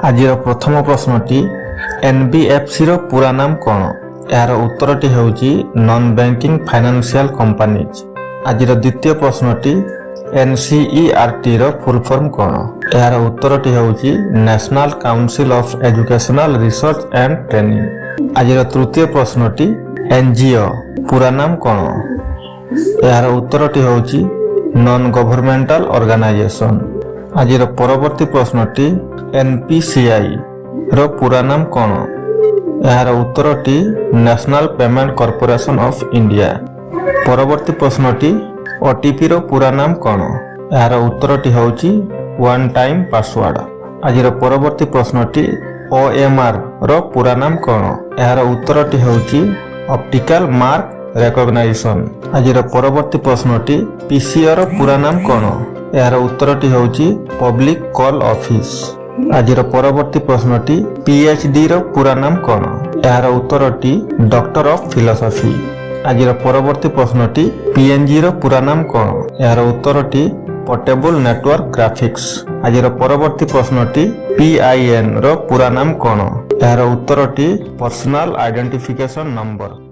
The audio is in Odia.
ଆଜିର ପ୍ରଥମ ପ୍ରଶ୍ନଟି, ଏନ୍ବିଏଫ୍ସିର ପୁରା ନାମ କ'ଣ? ଏହାର ଉତ୍ତରଟି ହେଉଛି ନନ୍ ବ୍ୟାଙ୍କିଂ ଫାଇନାନ୍ସିଆଲ କମ୍ପାନିଜ୍। ଆଜିର ଦ୍ୱିତୀୟ ପ୍ରଶ୍ନଟି, ଏନ୍ସିଇଆରଟିର ଫୁଲ୍ ଫର୍ମ କ'ଣ? ଏହାର ଉତ୍ତରଟି ହେଉଛି National Council of Educational Research and Training। ଆଜିର ତୃତୀୟ ପ୍ରଶ୍ନଟି, ଏନ୍ଜିଓ ପୁରା ନାମ କ'ଣ? ଏହାର ଉତ୍ତରଟି ହେଉଛି ନନ୍ ଗଭର୍ଣ୍ଣମେଣ୍ଟାଲ ଅର୍ଗାନାଇଜେସନ୍। ଆଜିର ପରବର୍ତ୍ତୀ ପ୍ରଶ୍ନଟି, ଏନ୍ପିସିଆଇ ର ପୁରା ନାମ କ'ଣ? ଏହାର ଉତ୍ତରଟି National Payment Corporation of India। ପରବର୍ତ୍ତୀ ପ୍ରଶ୍ନଟି, ଓଟିପିର ପୁରା ନାମ କ'ଣ? ଏହାର ଉତ୍ତରଟି ହେଉଛି ୱାନ୍ ଟାଇମ୍ ପାସୱାର୍ଡ। ଆଜିର ପରବର୍ତ୍ତୀ ପ୍ରଶ୍ନଟି, ଓଏମ୍ଆର୍ ର ପୁରା ନାମ କ'ଣ? ଏହାର ଉତ୍ତରଟି ହେଉଛି ଅପ୍ଟିକାଲ ମାର୍କ ରେକଗ୍ନାଇଜେସନ୍। ଆଜିର ପରବର୍ତ୍ତୀ ପ୍ରଶ୍ନଟି, ପିସିଓ ର ପୁରା ନାମ କ'ଣ? ଏହାର ଉତ୍ତରଟି ହେଉଛି ପବ୍ଲିକ କଲ୍ ଅଫିସ। ଆଜିର ପରବର୍ତ୍ତୀ ପ୍ରଶ୍ନଟି, ପିଏଚଡି ର ପୁରା ନାମ କ'ଣ? ଏହାର ଉତ୍ତରଟି ଡକ୍ଟର ଅଫ୍ ଫିଲୋସଫି। ଆଜିର ପରବର୍ତ୍ତୀ ପ୍ରଶ୍ନଟି, ପିଏନଜି ର ପୁରା ନାମ କ'ଣ? ଏହାର ଉତ୍ତରଟି ପୋର୍ଟେବଲ ନେଟୱାର୍କ ଗ୍ରାଫିକ୍ସ। ଆଜିର ପରବର୍ତ୍ତୀ ପ୍ରଶ୍ନଟି, ପିଆଇଏନ୍ ର ପୁରା ନାମ କ'ଣ? ଏହାର ଉତ୍ତରଟି ପର୍ସନାଲ ଆଇଡେଣ୍ଟିଫିକେସନ ନମ୍ବର।